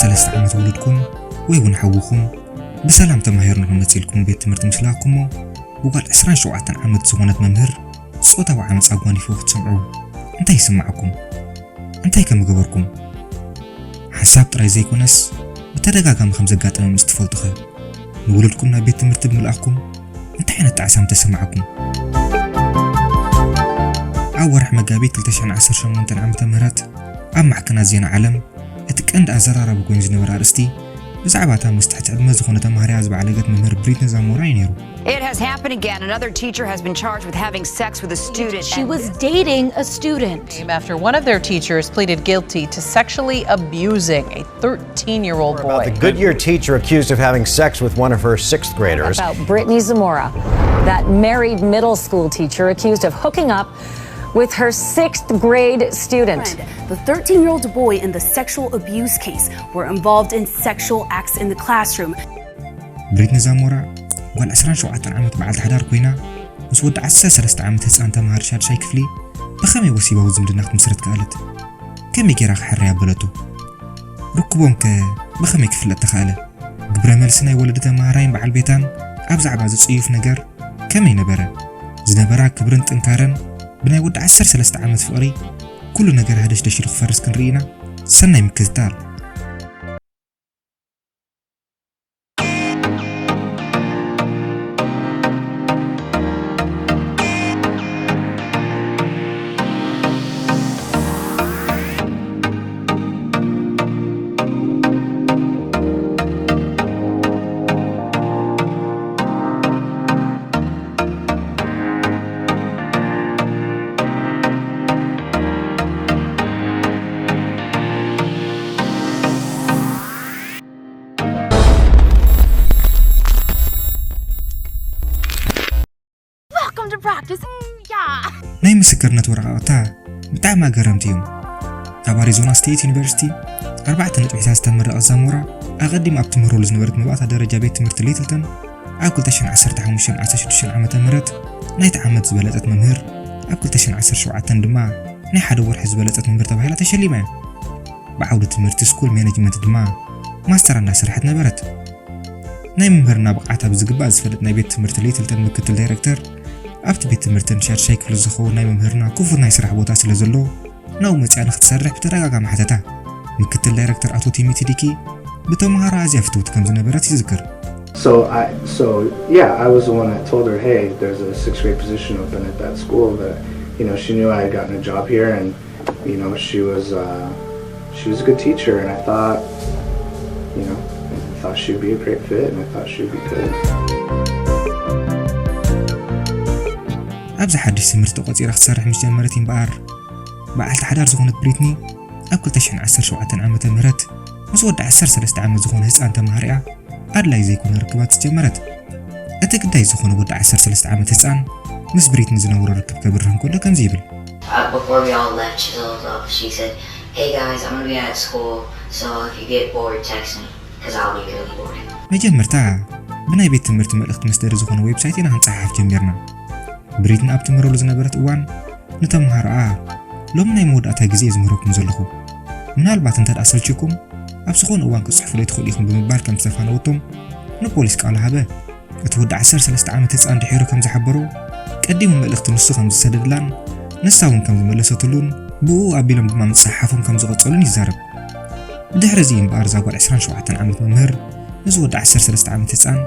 ሰለስተ ዓመት ውሉድኩም ወይ እውን ሓውኹም ብሰላም ተማሂሩ ንክመጽእ ኢልኩም ቤት ትምህርቲ ምስ ላኩሞ፣ ብጓል ዕስራን ሸውዓተን ዓመት ዝኾነት መምህር ጾታዊ ዓመጽ ኣጓኒፉ ክትሰምዑ እንታይ ይስማዓኩም? እንታይ ከ ምገበርኩም? ሓንሳብ ጥራይ ዘይኮነስ ብተደጋጋሚ ከም ዘጋጠመ ምስ ትፈልጡኸ? ንውሉድኩም ናብ ቤት ትምህርቲ ብምልኣኩም እንታይ ዓይነት ጣዕሳ ምተሰማዓኩም? ኣብ ወርሒ መጋቢት ክልተ ሽሕን ዓሰርተ ሸሞንተን ዓመተ ምህረት ኣብ ማዕከናት ዜና ዓለም እቲ ቀንዲ ኣዘራራቢ ኮይኑ ዝነበረ ኣርእስቲ ብዛዕባ እታ ምስ ትሕቲ ዕድመ ዝኾነ ተማሃሪኣ ዝበዓለገት መምህር ብሪትኒ ዛሞራ እዩ ነይሩ። It has happened again. Another teacher has been charged with having sex with a student. She and was this- dating a student. After one of their teachers pleaded guilty to sexually abusing a thirteen year old About boy. the Goodyear teacher accused of having sex with one of her sixth graders. About Brittany Zamora, that married middle school teacher accused of hooking up with her sixth grade student. The thirteen year old boy in the sexual abuse case were involved in sexual acts in the classroom. ብሪትኒ ዛሞራ ጓል ዕስራን ሸውዓተን ዓመት በዓልቲ ሓዳር ኮይና፣ ምስ ወዲ ዓሰርተ ሰለስተ ዓመት ህፃን ተምሃር ሻድሻይ ክፍሊ ብኸመይ ወሲባዊ ዝምድና ክትምስርት ከኣለት? ከመይ ጌራ ክሕረያ ኣበለቶ? ርክቦም ከ ብኸመይ ክፍለጥ ተኻእለ? ግብረ መልሲ ናይ ወለዲ ተምሃራይን በዓል ቤታን ኣብ ዛዕባ እዚ ጽዩፍ ነገር ከመይ ነበረ? ዝነበራ ክብርን ጥንካረን ብናይ ወዲ ዓሰርተ ሰለስተ ዓመት ፍቕሪ ኩሉ ነገር ሃደሽደሽ ኢሉ ክፈርስ ክንርኢ ኢና። ሰናይ ምክትታል። Welcome to practice. Yeah. ናይ ምስክርነት ወረቓቕታ ብጣዕሚ ኣገረምቲ እዮም። ኣብ ኣሪዞና ስቴት ዩኒቨርሲቲ ኣርባዕተ ነጥቢታት ዝተመረቐት ዛሞራ ኣቐዲም ኣብ ትምህረሉ ዝነበረት መባእታ ደረጃ ቤት ትምህርቲ ሊትልተን ኣብ ክልተ ሽሕን ዓሰርተ ሓሙሽተን ዓሰርተ ሽዱሽተን ዓመተ ምህረት ናይቲ ዓመት ዝበለጸት መምህር፣ ኣብ ክልተ ሽሕን ዓሰርተ ሸውዓተን ድማ ናይ ሓደ ወርሒ ዝበለጸት መምህር ተባሂላ ተሸሊማ እያ። ብዓውዲ ትምህርቲ ስኩል ሜኔጅመንት ድማ ማስተራ እንዳሰርሐት ነበረት። ናይ መምህርና ብቕዓታ ብዝግባእ ዝፈልጥ ናይ ቤት ትምህርቲ ሊትልተን ምክትል ዳይረክተር፣ ኣብቲ ቤት ትምህርቲ ንሻድሻይ ክፍሊ ዝኸውን ናይ መምህርና ክፉት ናይ ስራሕ ቦታ ስለ ዘሎ ናብኡ መጺኣ ንክትሰርሕ ብተደጋጋሚ ሓተታ። ምክትል ዳይረክተር ኣቶ ቲሚቲ ዲኪ ብተምሃሮ ኣዝያ ፍትውቲ ከም ዝነበረት ይዝክር። So I, so yeah, I was the one that told her, hey, there's a sixth grade position open at that school. That, you know, she knew I had gotten a job here, and you know, she was uh, she was a good teacher, and I thought, you know, I thought she would be a great fit, and I thought she would be good. ኣብዚ ሓድሽ ትምህርቲ ቆጺራ ክትሰርሕ ምስ ጀመረት እምበኣር፣ በዓልቲ ሓዳር ዝኾነት ብሪትኒ ኣብ ክልተ ሽሕን ዓሰርተ ሸውዓተን ዓመተ ምህረት ምስ ወዲ ዓሰርተ ሰለስተ ዓመት ዝኾነ ህጻን ተማሃሪኣ ኣድላይ ዘይኮነ ርክባት ዝጀመረት። እቲ ግዳይ ዝኾነ ወዲ ዓሰርተ ሰለስተ ዓመት ህጻን ምስ ብሪትኒ ዝነበሮ ርክብ ከብርህ እንከሎ ከምዚ ይብል። Uh, before we all left, she told us, she said, hey guys, I'm gonna be at school, so if you get bored, text me, because I'll be really bored. መጀመርታ ብናይ ቤት ትምህርቲ መልእኽቲ መስደሪ ዝኾነ ዌብሳይት ኢና ክንጸሓሕፍ ጀሚርና። ብሪትን ኣብ ትምህረሉ ዝነበረት እዋን ንተምሃሮኣ፣ ሎሚ ናይ መወዳእታ ግዜ እየ ዝምህረኩም ዘለኹ፣ ምናልባት እንተ ደኣ ሰልችኩም ኣብ ዝኾነ እዋን ክትጽሕፉለይ ትኽእሉ ኢኹም ብምባል ከም ዝተፋነወቶም ንፖሊስ ቃሉ ሃበ። እቲ ወዲ ዓሰርተ ሰለስተ ዓመት ህጻን ድሒሩ ከም ዝሓበሮ፣ ቀዲሙ መልእኽቲ ንሱ ከም ዝሰደድላን ንሳ እውን ከም ዝመለሰትሉን ብኡ ኣቢሎም ድማ ምጽሕሓፎም ከም ዝቐጸሉን ይዛረብ። ብድሕሪ እዚ እምበኣር እዛ ጓል ዕስራን ሸውዓተን ዓመት መምህር ነዚ ወዲ ዓሰርተ ሰለስተ ዓመት ህጻን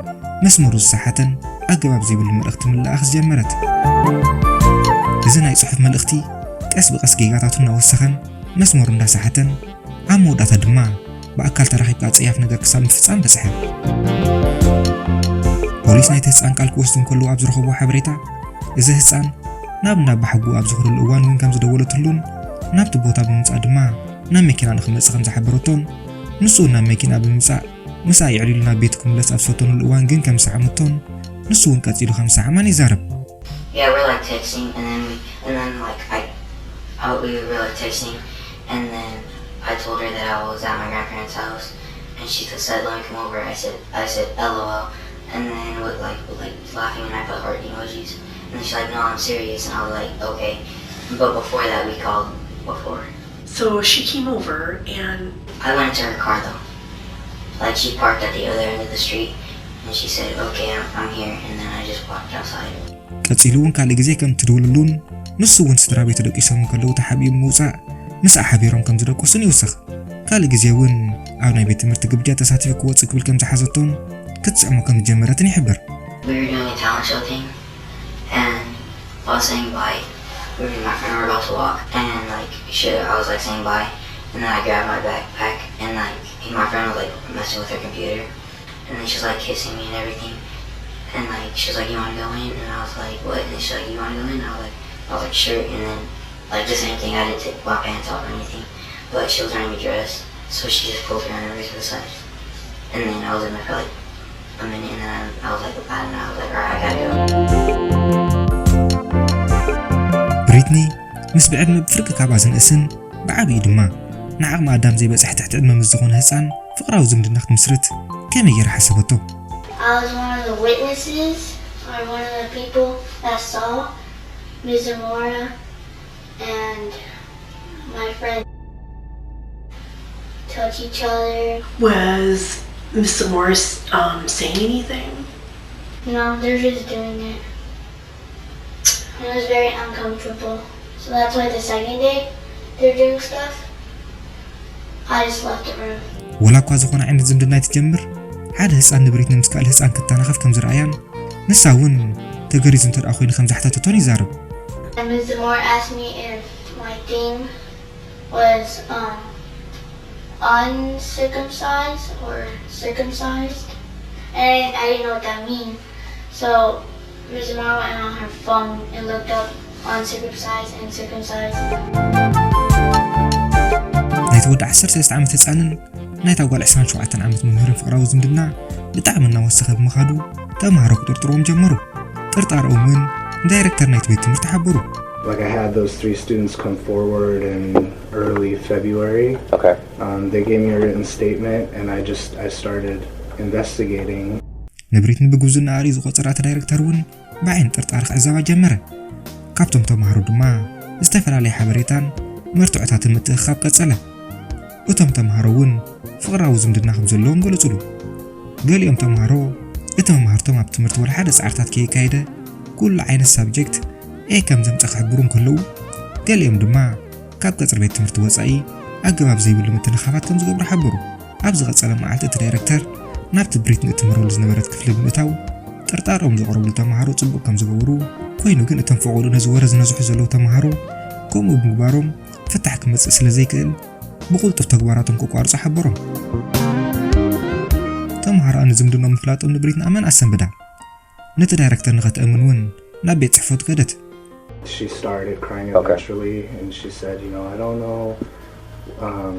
መስመሩ ዝሰሓተን ኣገባብ ዘይብሉ መልእኽቲ ምልኣኽ ዝጀመረት። እዚ ናይ ጽሑፍ መልእኽቲ ቀስ ብቐስ ጌጋታቱ እናወሰኸን መስመሩ እንዳሰሓተን ኣብ መወዳእታ ድማ ብኣካል ተራኺብካ ጸያፍ ነገር ክሳብ ምፍጻም በጽሐ። ፖሊስ ናይቲ ህጻን ቃል ክወስዱ እንከለዉ ኣብ ዝረኸብዎ ሓበሬታ፣ እዚ ህጻን ናብ እንዳ ኣባሓጉኡ ኣብ ዝኸደሉ እዋን እውን ከም ዝደወለትሉን ናብቲ ቦታ ብምምጻእ ድማ ናብ መኪና ንኽመጽእ ከም ዝሓበረቶን ንሱ እውን ናብ መኪና ብምምጻእ ምስኣ የዕሊሉ ናብ ቤቱ ክምለስ ኣብ ዝፈተኑሉ እዋን ግን ከም ዝሰዓመቶን ንሱ እውን ቀጺሉ ከም ዝሰዓማን ይዛረብ። Yeah, we're like texting, and then we, and then like I, I we were like texting, and then I told her that I was at my grandparents' house, and she said, "Let me come over." I said, I said, "L O L," and then with like with, like laughing and I put heart emojis, and then she's like, "No, I'm serious," and I was like, "Okay," but before that we called before. So she came over and I went into her car though. Like, she parked at the other end of the street, and she said, "Okay, I'm, I'm here," and then I just walked outside. ቀጺሉ እውን ካልእ ግዜ ከም ትድውልሉን ንሱ እውን ስድራ ቤቱ ደቂሶም ከለዉ ተሓቢኡ ምውጻእ ምስኣ ሓቢሮም ከም ዝደቀሱን ይውስኽ። ካልእ ግዜ እውን ኣብ ናይ ቤት ትምህርቲ ግብጃ ተሳቲፉ ክወጽእ ክብል ከም ዝሓዘቶን ክትስዕሞ ከም ዝጀመረትን ይሕብር። We were doing a talent show thing, and while saying bye, me and my friend were about to walk, and like she, I was like saying bye, and then I grabbed my backpack, and like my friend was like messing with her computer, and then she's like kissing me and everything, and like she's like, "You want to go in?" And I was like, "What?" And she's like, "You want to go in?" And I was like, I was like, "Sure." And then like the same thing, I didn't take my pants off or anything, but she was wearing a dress, so she just pulled her underwear to the side, and then I was in there for like a minute, and then I was like, I don't know, I was like, "All right, I gotta go." ብሪትኒ ምስ ብዕድመ ብፍርቂ ካብኣ ዝንእስን ብዓቢኡ ድማ ንዓቕሚ ኣዳም ዘይበጽሐ ትሕቲ ዕድመ ምስ ዝኾነ ህጻን ፍቕራዊ ዝምድና ክትምስርት ከመይ ገይራ ሓሰበቶ? I was one of the witnesses, or one of the people that saw Mizumura and my friend touch each other. Was Mister Morris um, saying anything? No, they're just doing it. It was very uncomfortable. So that's why the second day they're doing stuff, I just left the room. ወላ እኳ ዝኾነ ዓይነት ዝምድና ይትጀምር፣ ሓደ ህፃን ንብሪትኒ ምስ ካልእ ህፃን ክተናኸፍ ከም ዝረኣያን ንሳ እውን ተገሪዙ እንተ ደኣ ኮይኑ ከም ዘሕተተቶን ይዛረብ። And Mister Moore asked me if my thing was um, uncircumcised or circumcised, and I didn't know what that means. So Mister Moore went on her phone and looked up uncircumcised and circumcised. ናይቲ ወዲ ዓሰርተ ሰለስተ ዓመት ህፃንን ናይታ ጓል ዕስራን ሸውዓተን ዓመት መምህርን ፍቕራዊ ዝምድና ብጣዕሚ እናወሰኸ ብምኻዱ ተምሃሮ ክጥርጥርዎም ጀመሩ። ጥርጣረኦም እውን ንዳይረክተር ናይቲ ቤት ትምህርቲ ሓበሩ። Like, I had those three students come forward in early February. Okay. Um, they gave me a written statement, and I just I started investigating. ንብሪትኒ ብጉብዝና ኣርእዩ ዝቖጸራ እቲ ዳይረክተር እውን ብዓይኒ ጥርጣረ ክዕዘባ ጀመረ። ካብቶም ተምሃሮ ድማ ዝተፈላለየ ሓበሬታን መርትዖታትን ምትእኽኻብ ቀጸለ። እቶም ተምሃሮ እውን ፍቕራዊ ዝምድና ከም ዘለዎም ገለጹሉ። ገሊኦም ተምሃሮ እቲ መማህርቶም ኣብ ትምህርቲ ወላ ሓደ ጻዕርታት ከየካየደ ኩሉ ዓይነት ሳብጀክት ኤ ከም ዘምጸ ክሕብሩ እንከለዉ፣ ገሊኦም ድማ ካብ ቀጽሪ ቤት ትምህርቲ ወጻኢ ኣገባብ ዘይብሉ ምትንኻፋት ከም ዝገብሩ ሓበሩ። ኣብ ዝቐጸለ መዓልቲ እቲ ዳይረክተር ናብቲ ብሪትኒ እትምህረሉ ዝነበረት ክፍሊ ብምእታው ጥርጣረኦም ዘቕረብሉ ተምሃሮ ጽቡቕ ከም ዝገበሩ፣ ኮይኑ ግን እቶም ፈቐድኡ ነዚ ወረ ዝነዝሑ ዘለዉ ተምሃሮ ከምኡ ብምግባሮም ፍታሕ ክመጽእ ስለ ዘይክእል ብቕልጡፍ ተግባራቶም ከቋርጹ ሓበሮም። ተምሃሮኣ ንዝምድኖም ምፍላጦም ንብሪትኒ ኣመን ኣሰንብዳ። ነቲ ዳይረክተር ንኸትእምን እውን ናብ ቤት ጽሕፈቱ ከደት። She started crying Okay. eventually, and she said, "You know, I don't know. Um,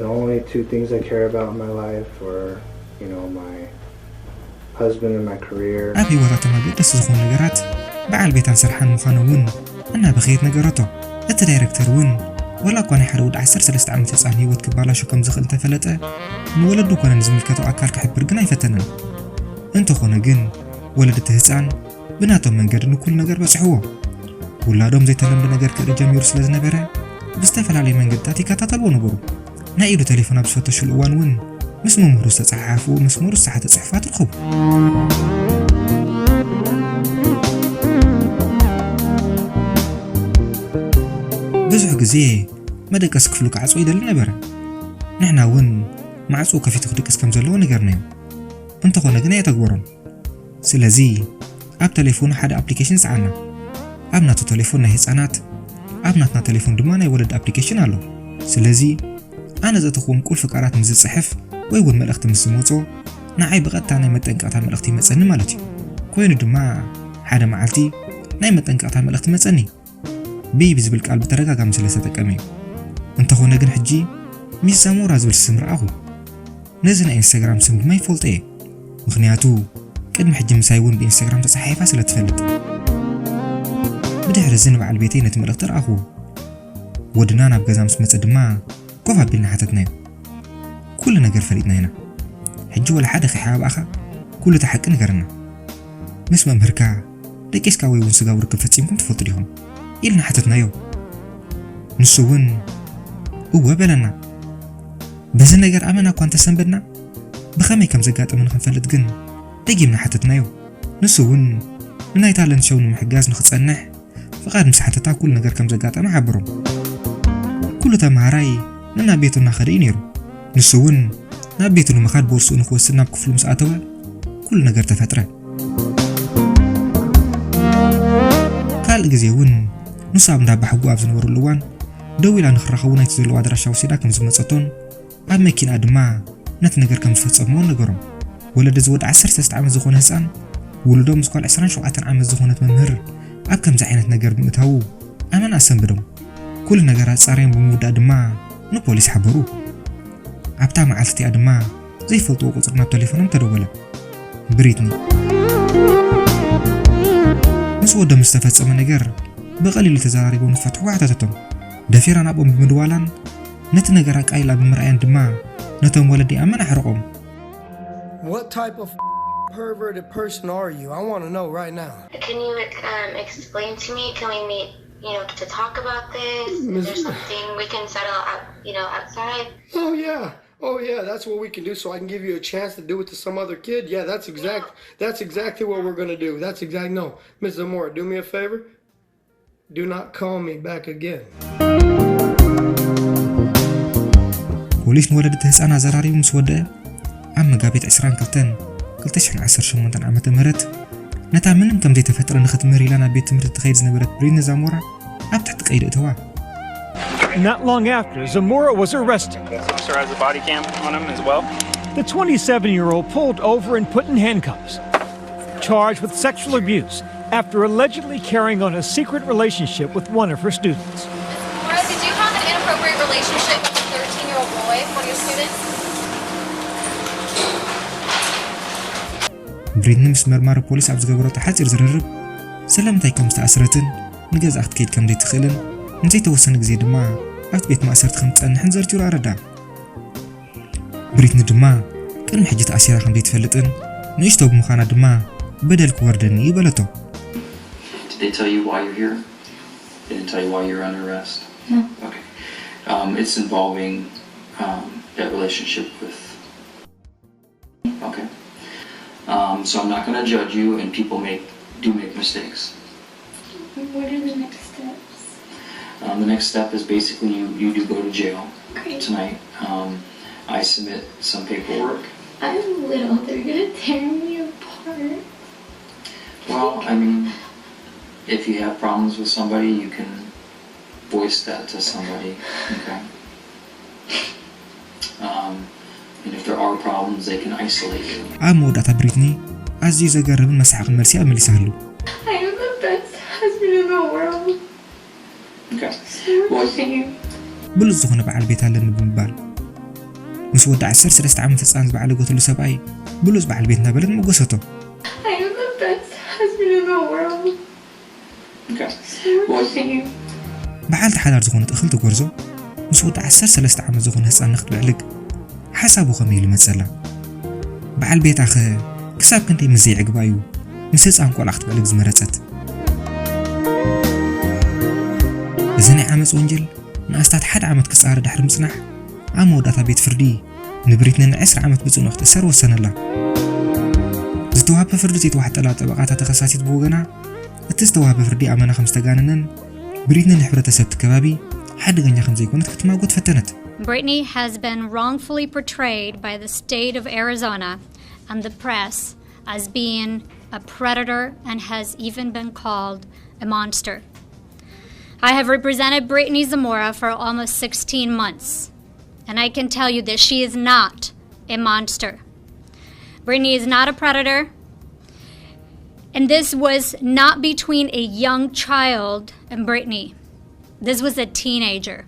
the only two things I care about in my life are, you know, my husband and my career." ኣብ ህይወታቶም ኣገደስቲ ዝኾኑ ነገራት በዓል ቤታን ስርሓን ምዃኑ እውን እናበኸየት ነገረቶ። እቲ ዳይረክተር እውን ወላ እኳ ናይ ሓደ ወዲ ዓሰርተ ሰለስተ ዓመት ህፃን ህይወት ክባላሾ ከም ዝኽእል እንተፈለጠ፣ ንወለዱ ኮነ ንዝምልከቶ ኣካል ክሕብር ግን ኣይፈተነን። እንተኾነ ግን ወለዲ እቲ ህፃን ብናቶም መንገዲ ንኩሉ ነገር በፅሕዎ። ውላዶም ዘይተለምደ ነገር ክርኢ ጀሚሩ ስለ ዝነበረ ብዝተፈላለዩ መንገድታት ይከታተልዎ ነበሩ። ናይ ኢዱ ቴሌፎን ኣብ ዝፈተሽሉ እዋን እውን ምስ መምህሩ ዝተፀሓሓፉ ምስ መሩ ዝፀሓተ ፅሑፋት ረኸቡ። ብዙሕ ግዜ መደቀሲ ክፍሉ ክዓፅዎ ይደሊ ነበረ። ንሕና እውን ማዕፅኡ ከፊቱ ክድቅስ ከም ዘለዎ ነገርናዮ። እንተኾነ ግን ኣየተግበሮን። ስለዚ ኣብ ተሌፎኑ ሓደ ኣፕሊኬሽን ጸዓና። ኣብ ናቱ ተሌፎን ናይ ህጻናት፣ ኣብ ናትና ተሌፎን ድማ ናይ ወለዲ ኣፕሊኬሽን ኣሎ። ስለዚ ኣነ ዘእተኽዎም ቁልፊ ቃላት ምስ ዝጽሕፍ ወይ እውን መልእኽቲ ምስ ዝመጾ ንዓይ ብቐጥታ ናይ መጠንቀቕታ መልእኽቲ ይመጸኒ ማለት እዩ። ኮይኑ ድማ ሓደ መዓልቲ ናይ መጠንቀቕታ መልእኽቲ መጸኒ። ቤቢ ዝብል ቃል ብተደጋጋሚ ስለ ዝተጠቀመ እዩ። እንተኾነ ግን ሕጂ ሚስ ዛሞራ ዝብል ስም ረኣኹ። ነዚ ናይ ኢንስታግራም ስም ድማ ይፈልጦ እየ፣ ምኽንያቱ ቅድሚ ሕጂ ምሳይ እውን ብኢንስታግራም ተጸሓሒፋ ስለ ትፈልጥ። ብድሕሪ እዚ ንበዓል ቤተይ ነቲ መልእኽቲ ረኣኽዎ። ወድና ናብ ገዛ ምስ መጸ ድማ ኮፍ ኣቢልና ሓተትናዮ። ኩሉ ነገር ፈሊጥና ኢና። ሕጂ ወላ ሓደ ከይሓባብኣኻ ኩሉ እቲ ሓቂ ንገረና። ምስ መምህርካ ደቂስካ ወይ እውን ስጋዊ ርክብ ፈጺምኩም ትፈልጡ ዲኹም? ኢልና ሓተትናዮ። ንሱ እውን እወ በለና። በዚ ነገር ኣመና እኳ እንተሰንበድና፣ ብኸመይ ከም ዘጋጠመ ንኽንፈልጥ ግን ደጊምና ሓተትናዮ። ንሱ እውን ንናይ ታለንት ሾው ንምሕጋዝ ንኽጸንሕ ፍቓድ ምስ ሓተታ፣ ኩሉ ነገር ከም ዘጋጠመ ሓበሮም። ኩሉ ተመሃራይ ነናብ ቤቱ እናኸደ እዩ ነይሩ። ንሱ እውን ናብ ቤቱ ንምኻድ ቦርስኡ ንኽወስድ ናብ ክፍሉ ምስ ኣተወ፣ ኩሉ ነገር ተፈጥረ። ካልእ ግዜ እውን ንሱ ኣብ እንዳባ ሕጉ ኣብ ዝነበረሉ እዋን ደዊላ ንኽራኸቡ ናይቲ ዘለዎ ኣድራሻ ወሲዳ ከም ዝመጸቶን ኣብ መኪና ድማ ነቲ ነገር ከም ዝፈጸምዎ ነገሮም። ወለዲ እዚ ወዲ ዓሰርተ ሰለስተ ዓመት ዝኾነ ህጻን ውሉዶም ምስ ጓል ዕስራን ሸውዓተን ዓመት ዝኾነት መምህር ኣብ ከምዚ ዓይነት ነገር ብምእታዉ ኣመና ኣሰንብዶም። ኩሉ ነገር ኣጻርዮም ብምውዳእ ድማ ንፖሊስ ሓበሩ። ኣብታ መዓልቲ እቲኣ ድማ ዘይፈልጥዎ ቁጽሪ ናብ ቴሌፎኖም ተደወለ። ብሪትኒ። ምስ ወዶም ዝተፈጸመ ነገር ብቐሊሉ ተዘራሪቦም ንክፈትሕዎ ሓተተቶም። ደፊራ ናብኦም ብምድዋላን ነቲ ነገር ኣቃሊላ ብምርኣያን ድማ ነቶም ወለዲ ኣመና ኣሕረቖም። What type of perverted person are you? I want to know right now. Can you um, explain to me? Can we meet, you know, to talk about this? Is there Miss- something we can settle out, you know, outside? Oh yeah. Oh yeah, that's what we can do. So I can give you a chance to do it to some other kid. Yeah, that's exact. That's exactly what we're gonna do. That's exact. No, Miss Zamora, do me a favor. Do not call me back again. ፖሊስ ንወለዲ እቲ ህጻን ኣዘራሪቡ ምስ ወደአ፣ ኣብ መጋቢት ዕስራን ክልተን ክልተ ሽሕን ዓሰርተ ሸሞንተን ዓመተ ምህረት ነታ ምንም ከም ዘይተፈጥረ ንኽትምህር ኢላ ናብ ቤት ትምህርቲ ትኸይድ ዝነበረት ብሪትኒ ዛሞራ ኣብ ትሕቲ ቀይዲ እተዋ። Not long after, Zamora was arrested. Officer has a body cam on him as well. The twenty-seven year old pulled over and put in handcuffs, charged with sexual abuse after allegedly carrying on a secret relationship with one of her students. Laura, did you have an inappropriate relationship with a thirteen year old boy, one of your students? ብሪትኒ ምስ መርማሪ ፖሊስ ኣብ ዝገበረቶ ሓጺር ዝርርብ ስለምንታይ ከም ዝተኣስረትን ንገዝኣ ክትከይድ ከም ዘይትኽእልን ንዘይተወሰነ ግዜ ድማ ኣብቲ ቤት ማእሰርቲ ከም ትጸንሕን ዘርዚሩ ኣረዳ። ብሪትኒ ድማ ቅድሚ ሕጂ ተኣሲራ ከም ዘይትፈልጥን ንእሽቶ ብምዃና ድማ በደል ክወርደኒ እዩ በለቶ። Did they tell you why you're here? They didn't tell you why you're under arrest? No. Okay. Um, it's involving um, that relationship with. Okay. Um, so I'm not going to judge you, and people make do make mistakes. What are the next steps? Um, the next step is basically you, you do go to jail Great. Tonight. Um, I submit some paperwork. I'm little. They're gonna tear me apart. Well, I mean, if you have problems with somebody, you can voice that to somebody. Okay. Um, and if there are problems, they can isolate you. ኣብ መወዳእታ ብሪትኒ ኣዝዩ ዘገርምን መሳሕቕን መልሲ እያ መሊሳሉ። I am the best husband in the world. Okay. What do you? ብሉጽ ዝኾነ በዓል ቤት ኣለኒ ብምባል ምስ ወዲ ዓሰርተ ሰለስተ ዓመት ህጻን ዝበዓለገትሉ ሰብኣይ ብሉጽ በዓል ቤት እናበለት መጎሰቶ። I am the best husband in the world. Okay. What do you? በዓልቲ ሓዳር ዝኾነት እኽልቲ ጎርዞ ምስ ወዲ ዓሰርተ ሰለስተ ዓመት ዝኾነ ህጻን ንክትብዕልግ ሓሳቡ ከመይ ኢሉ መጸላ? በዓል ቤታኸ ክሳብ ክንደይ ምስ ዘይዕግባ እዩ ምስ ህጻን ቆልዓ ክትብዕልግ ዝመረጸት? እዚ ናይ ዓመጽ ወንጀል ንኣስታት ሓደ ዓመት ክጻረ ድሕሪ ምጽናሕ ኣብ መወዳእታ ቤት ፍርዲ ንብሪትኒ ንዕስራ ዓመት ብጽኑዕ ክትእሰር ወሰነላ። ዝተዋህበ ፍርዲ ዘይተዋሕጠላ ጠበቓታ ተኸሳሲት ብወገና እቲ ዝተዋህበ ፍርዲ ኣመና ከም ዝተጋነነን ብሪትኒ ንሕብረተሰብ እቲ ከባቢ ሓደገኛ ከም ዘይኮነት ክትማጎት ፈተነት። Brittany has been wrongfully portrayed by the state of Arizona and the press as being a predator and has even been called a monster. I have represented Brittany Zamora for almost sixteen months, and I can tell you that she is not a monster. Brittany is not a predator, and this was not between a young child and Brittany. This was a teenager.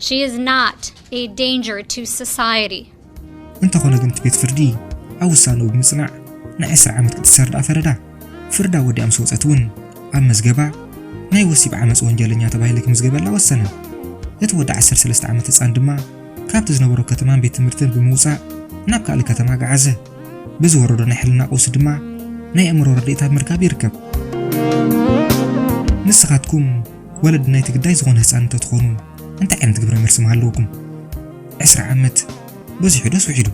She is not a danger to society. እንተኾነ ግን እቲ ቤት ፍርዲ ኣብ ውሳንኡ ብምጽናዕ ንዕስራ ዓመት ክትእሰር ደኣ ፈረዳ። ፍርዳ ወዲኣ ምስ ወጸት እውን ኣብ መዝገባ ናይ ወሲብ ዓመጽ ወንጀለኛ ተባሂሉ ክምዝገበላ ወሰነ። እቲ ወዲ ዓሰርተ ሰለስተ ዓመት ህጻን ድማ ካብቲ ዝነበሮ ከተማን ቤት ትምህርትን ብምውጻእ ናብ ካልእ ከተማ ገዓዘ። ብዝወረዶ ናይ ሕልና ቀውሲ ድማ ናይ ኣእምሮ ረድኤት ኣብ ምርካብ ይርከብ። ንስኻትኩም ወለዲ ናይቲ ግዳይ ዝኾነ ህጻን እንተትኾኑ እንታይ ዓይነት ግብረ መልሲ ምሃለወኩም? ዕስራ ዓመት በዚሑ ዶስ ውሒዱ?